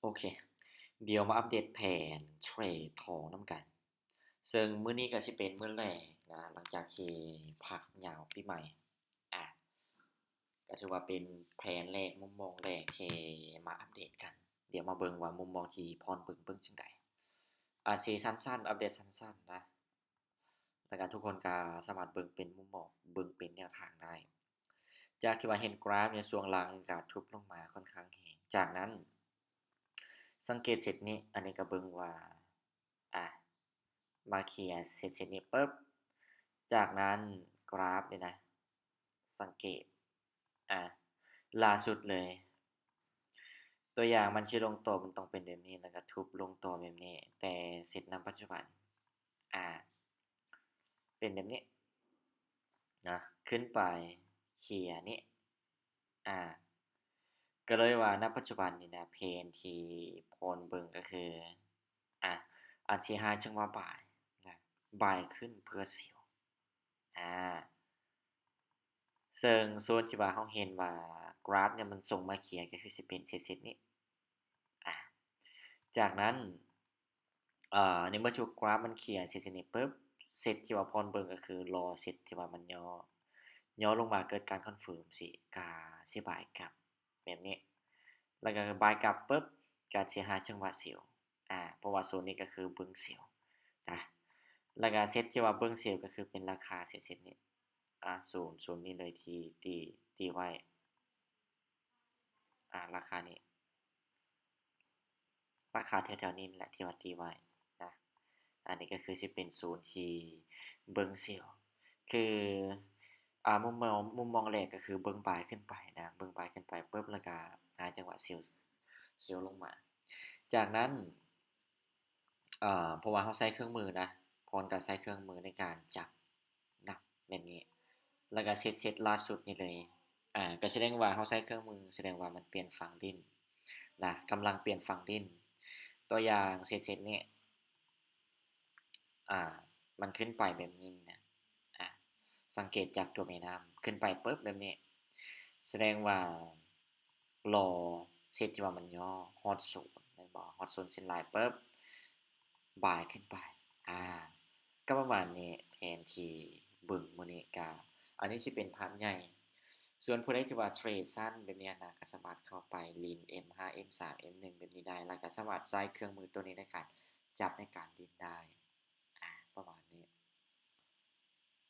ອເຄ ດຽວມາອັບເດດແຜນເທຣດທອງນຳກັນ. ເຊິ່ງມື້ນີ້ກໍຊິເປັນມື້ແລກນະ ຫຼັງຈາກທີ່ພັກຍາວປີໃໝ່ ອາ ກໍຖືວ່າເປັນແຜນແລກ ມຸມມອງແລກທີ່ມາອັບເດດກັນ. ດຽວມາເບິ່ງວ່າມຸມມອງທີ່ພອນເບິ່ງ ເບິ່ງຈັ່ງໃດ. ອາດຊິສັ້ນໆ ອັບເດດສັ້ນໆນະ ແລ້ວກໍທຸກຄົນກໍສາມາດເບິ່ງເປັນມຸມມອງ ເບິ່ງເປັນແນວທາງໄດ້. ຈາກທີ່ວ່າເຫັນກຣາຟໃນຊ່ວງຫຼັງກໍທຸບລົງມາຂ້ອນຂ້າງແຮງ. ຈາກນັ້ນສັງເກດເສັ້ນນີ້ ອັນນີ້ກໍເບິ່ງວ່າ ອາ ມາເຄຍເສັ້ນ ເສັ້ນນີ້ປຶບ ຈາກນັ້ນກຣາຟນີ້ນະ ສັງເກດ ອາ ລ່າສຸດເລີຍ ຕົວຢ່າງມັນຊິລົງຕໍ່ ມັນຕ້ອງເປັນແບບນີ້ ແລ້ວກໍທຸບລົງຕໍ່ແບບນີ້ ແຕ່ເສັ້ນນຳປັດຈຸບັນ ອາ ເປັນແບບນີ້ນະ ຂຶ້ນໄປເຄຍນີ້ ອາ ກໍເລີຍວ່ານະ ປັດຈຸບັນນີ້ນະ ແຜນທີ່ພອນເບິ່ງກໍຄື ອາ ອາດຊິຫາຈັງຫວະບາຍນະ ບາຍຂຶ້ນເພື່ອເຊວ ອາ ເຊິ່ງໂຊນທີ່ວ່າເຮົາເຫັນວ່າກຣາຟນີ້ມັນສົ່ງມາເຄຍ ກໍຄືຊິເປັນເສັ້ນ ເສັ້ນນີ້ ອາ ຈາກນັ້ນ ເອີ ໃນເມື່ອທີ່ກຣາຟມັນເຄຍເສັ້ນ ເສັ້ນນີ້ປຶບ ເສັ້ນທີ່ວ່າພອນເບິ່ງກໍຄືລໍເສັ້ນທີ່ວ່າມັນຫຍໍ້ ຫຍໍ້ລົງມາເກີດການຄອນເຟີມຊິ ກະຊິບາຍກັບແບບນີ້ ແລ້ວກໍບາຍກັບປຶບ ກະຊິຫາຈັງຫວະເຊວ ອາ ເພາະວ່າໂຊນນີ້ກໍຄືເບິ່ງເຊວນະ ແລ້ວກໍເສັ້ນທີ່ວ່າເບິ່ງເຊວກໍຄືເປັນລາຄາເສັ້ນ ເສັ້ນນີ້ ອາ ໂຊນ ໂຊນນີ້ເລີຍທີ່ ທີ່ ທີ່ໄວ້ ອາ ລາຄານີ້ ລາຄາແຖວໆນີ້ແຫຼະທີ່ວ່າຕີໄວ້ນະ ອັນນີ້ກໍຄືຊິເປັນໂຊນທີ່ເບິ່ງເຊວ ຄື ອາ ມຸມມອງ ມຸມມອງແລກກໍຄືເບິ່ງບາຍຂຶ້ນໄປນະ ເບິ່ງບາຍຂຶ້ນໄປປຶບ ແລ້ວກໍຫາຈັງຫວະເຊວ ເຊວລົງມາ. ຈາກນັ້ນ ເອີ ເພາະວ່າເຮົາໃຊ້ເຄື່ອງມືນະ ພອນກໍໃຊ້ເຄື່ອງມືໃນການຈັບນະ ແບບນີ້ ແລ້ວກໍເຊັດ ເຊັດລ່າສຸດນີ້ເລີຍ ອາ ກໍສະແດງວ່າເຮົາໃຊ້ເຄື່ອງມື ສະແດງວ່າມັນປ່ຽນຝັ່ງຫຼິ້ນນະ ກຳລັງປ່ຽນຝັ່ງຫຼິ້ນ ຕົວຢ່າງເຊັດ ເຊັດນີ້ ອາ ມັນຂຶ້ນໄປແບບນີ້ນະ ອາ ສັງເກດຈາກຕົວແມ່ນ້ຳ ຂຶ້ນໄປປຶບແບບນີ້ ສະແດງວ່າລໍເສັ້ນທີ່ວ່າມັນຫຍໍ້ຮອດໂຊນແມ່ນບໍ່ ຮອດໂຊນເສັ້ນລາຍປຶບ ບາຍຂຶ້ນໄປ ອາ ກໍປະມານນີ້ ແຜນທີ່ເບິ່ງມື້ນີ້ກະ ອັນນີ້ຊິເປັນພາບໃຫຍ່ ສ່ວນຜູ້ໃດທີ່ວ່າເທຣດສັ້ນແບບນີ້ນະ ກໍສາມາດເຂົ້າໄປຫຼິ້ນເອັມຫ້າ ເອັມສາມ ເອັມໜຶ່ງ ແບບນີ້ໄດ້ ແລ້ວກໍສາມາດໃຊ້ເຄື່ອງມືຕົວນີ້ໃນການຈັບໃນການຫຼິ້ນໄດ້ ອາ ປະມານ